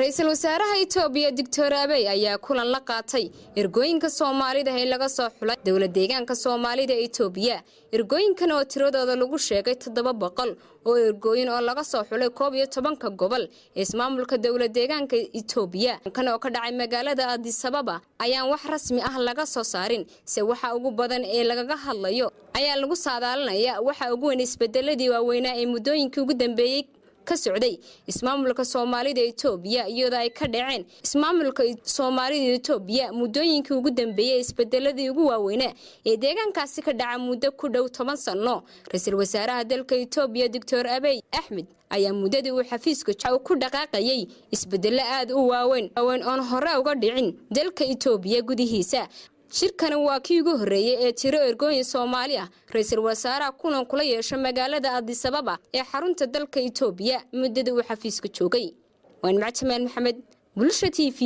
Ra-iisul wasaaraha Itoobiya Doctor Abiy ayaa kulan la qaatay ergooyinka Soomaalida ee laga soo xulay dowla deegaanka Soomaalida Itoobiya. Ergooyinkan oo tiradooda lagu sheegay 700 oo ergooyin oo laga soo xulay 11-ka gobol ee ismaamulka dowla deegaanka Itoobiya, kan oo ka dhacay magaalada Addis Ababa, ayaan wax rasmi ah laga soo saarin, se waxa ugu badan ee lagaga hadlayo ayaa lagu saadaalinaya waxa ugu weyn isbedeladii waaweynaa ee muddooyinkii ugu dambeeyey ka socday ismaamulka Soomaalida Itoobiya, iyadoo ay ka dhaceen ismaamulka Soomaalida Itoobiya muddooyinkii ugu dambeeyey isbedeladii ugu waaweynaa ee deegaankaasi ka dhaca muddo ku dhow 10 sano. Ra-iisul wasaaraha dalka Itoobiya Doctor Abiy Axmed ayaa muddadii uu xafiiska ku dhaqaaqayay isbedelo aada u waaweyn oon hore uga dhicin dalka Itoobiya gudihiisa. Shirkani waa kii ugu horreeyey ee tiro ergooyin Soomaali ah ra-iisul wasaaraha kulan kula yeesho magaalada Addis Ababa ee xarunta dalka Itoobiya muddada uu xafiiska joogay. Waan Macjamaal Maxamed, Bulsha TV.